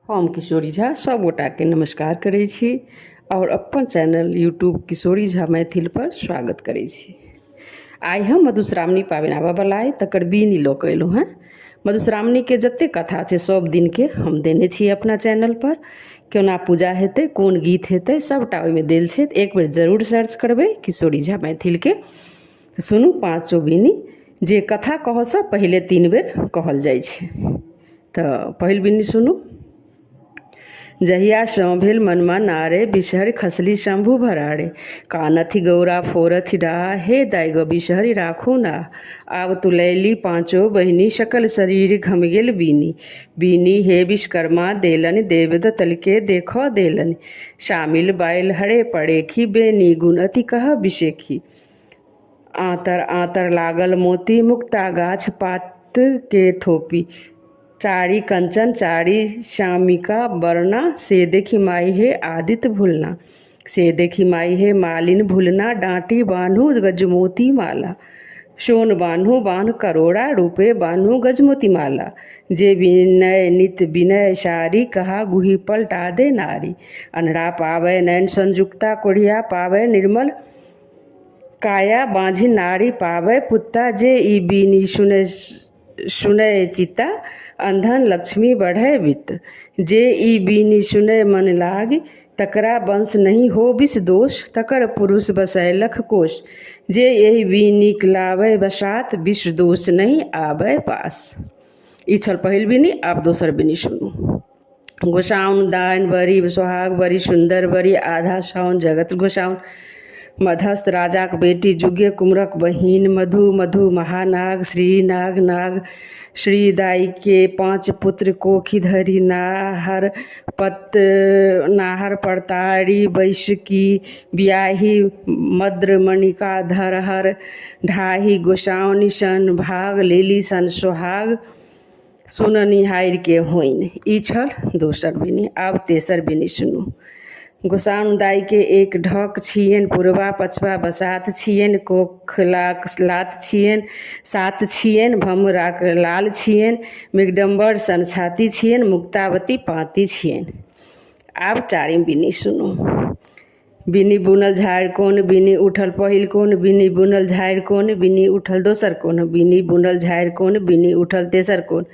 हम किशोरी झा सभगोटाके नमस्कार करै छी आओर अपन चैनल यूट्यूब किशोरी झा मैथिल पर स्वागत करै छी। आइ हम मधुश्रावणी पाबनि आबऽवला अइ, तकर बीनी लऽ कऽ एलहुँ हेँ। मधुश्रावणीके जतेक कथा छै सभ दिनके हम देने छी अपना चैनलपर, केना पूजा हेतै, कोन गीत हेतै, सभटा ओहिमे देल छै। एक बेर जरूर सर्च करबै किशोरी झा मैथिलके। सुनू पाँचो बीनी जे कथा कहऽसँ पहिले 3 बेर कहल जाइ छै। तऽ पहिल बिन्नी सुनू। जहिया सँ भेल मनमा नारे, बिषहरि खसली शंभु भरारे, कानथि गौरा फोरथि डाह, हे दाइ गो बिषहरि राखू ना। आब तुलैली पाँचो बहिनी, सकल शरीर घम गेल बीनी। बीनी हे विश्वकर्मा देलनि, देवदत्त के देखऽ देलनि, शामिल बाइल हरे परेखी, बेनी गुण अति कह बिषेखी। आँतर आँतर लागल मोती, मुक्ता गाछ पात के थोपी, चारि कंचन चारि श्यामिका बरना, से देखि माइ हे आदित्य भूलना, से देखि माइ हे मालिन भूलना, डाँटी बान्हू गजमोती माला, सोन बान्हू बान्ह करोड़ा, रूपे बान्हू गजमोती माला, जे विनय नित विनय सारी, कहा गुही पलटा दे नारी, अन्हरा पाबै नयन संयुक्ता, कोढ़िया पाबै निर्मल काया, बाँझी नारी पाबै पुत्ता, जे ई बीनी सुनै सुनै चित्ता, अंधन लक्ष्मी बढ़ै वित्त, जे ई बीनी सुनै मन लागि, तकरा वंश नहि हो विष दोष, तकर पुरुष बसै लख कोश, जे एहि बीनीक लाबै बसात, विष दोष नहि आबै पास। ई छल पहिल बीनी। आब दोसर बीनी सुनू। गोसाउन दान बड़ी सोहाग बड़ी सुन्दर बड़ी आधा साउन जगत गोसाउन, मधस्थ राजाक बेटी जुगे कुमरक बहिन, मधु मधु महानाग श्री नाग नाग श्री दाई के 5 पुत्र कोखि धरि नाहर पत नाहर परतारी बैसकी बियाही मद्रमणिका धरहर ढाही गोसाउनि सन भाग लेली सन सोहाग सुननिहारि के होइन। ई छल दोसर बिनी। आब तेसर बिनी सुनू। गोसाउन दाइके एक ढक छियनि, पुरबा पछबा बसात छियनि, कोखलाक लात छियनि, सात छियनि, भमराक लाल छियनि, मृगडम्बर सन छाती छियनि, मुक्तावती पाँती छियनि। आब चारिम बिनी सुनू। बिनी बुनल झाड़ि कोन, बिनी उठल पहिल कोन, बिनी बुनल झाड़ि कोन, बिनी उठल दोसर कोन, बिनी बुनल झाड़ि कोन, बिनी उठल तेसर कोन,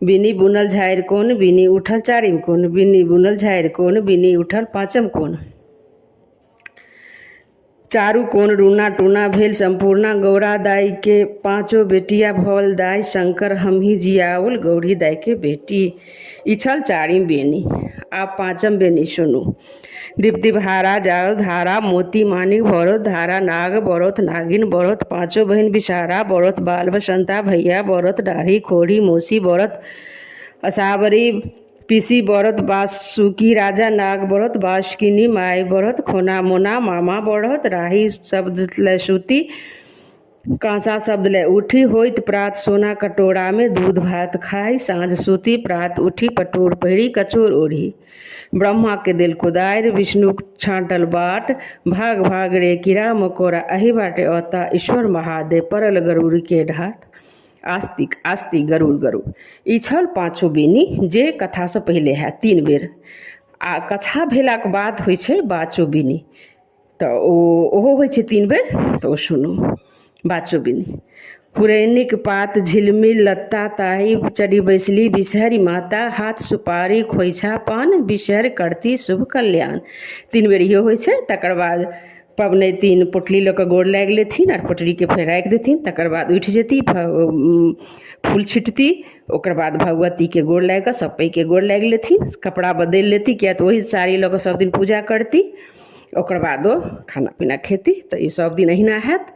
बिनी बुनल झाड़ि कोन, बिनी उठल चारिम कोन, बिनी बुनल झाड़ि कोन, बिनी उठल पाँचम कोन। चारू कोन रूना टूना भेल सम्पूर्णा, गौरा दाइ के पाँचो बेटिया भल दाइ शंकर हमही जियाओल गौरी दाइ के बेटी। ई छल चारिम बेनी। आब पाँचम बेनी सुनू। दीप दीपहारा जाओ धारा, मोती मानिक भरोत धारा, नाग बरोत नागिन बरोत, पाँचो बहिन बिषहारा बरोत, बाल बसंता भैया बरोत, डाढ़ी खोड़ी मौसी बरोत, असावरी पीसी बरत, बासुकी राजा नाग बरत, बासुकिनी माय बरत, खोना मोना मामा बरत, राही शब्द लय सूती, काँसा शब्द लय उठी, होइत प्रात सोना कटोरामे दूध भात खाइ, साँझ सूती प्रात उठी, पटोर पहिरी कचोर ओढ़ी, ब्रह्माके देल कोदारि, विष्णुक छाँटल बाट, भाग भाग रे कीड़ा मकोड़ा एहि बाटे औता, ईश्वर महादेव पड़ल गरुड़ के ढाट, आस्तिक आस्तिक गरुड़ गरुड़। ई छल पाँचो बेनी जे कथासँ पहिले हैत 3 बेर। आ कथा भेलाक बाद होइ छै बाचो बेनी, तऽ ओ ओहो होइ छै 3 बेर। तऽ ओ सुनू बाचो बेनी। पुरैनिक पात झिलमिल लत्ता ताहि चढ़ि बैसली बिसहरि माता, हाथ सुपारी खोइछा पान, बिसहरि करती शुभ कल्याण। 3 बेर इहो होइ छै। तकर बाद पबनैतिन पोटली लऽ कऽ गोर लागि लेथिन आओर पोटलीके फेर राखि देथिन। तकर बाद उठि जेती, फूल छिटती, ओकर बाद भगवतीके गोर लागि कऽ सब पैघके गोर लागि लेथिन, कपड़ा बदलि लेती, किएक तऽ ओही साड़ी लऽ कऽ सब दिन पूजा करती। ओकर बाद ओ खाना पीना खेती। तऽ ई सब दिन अहिना हैत।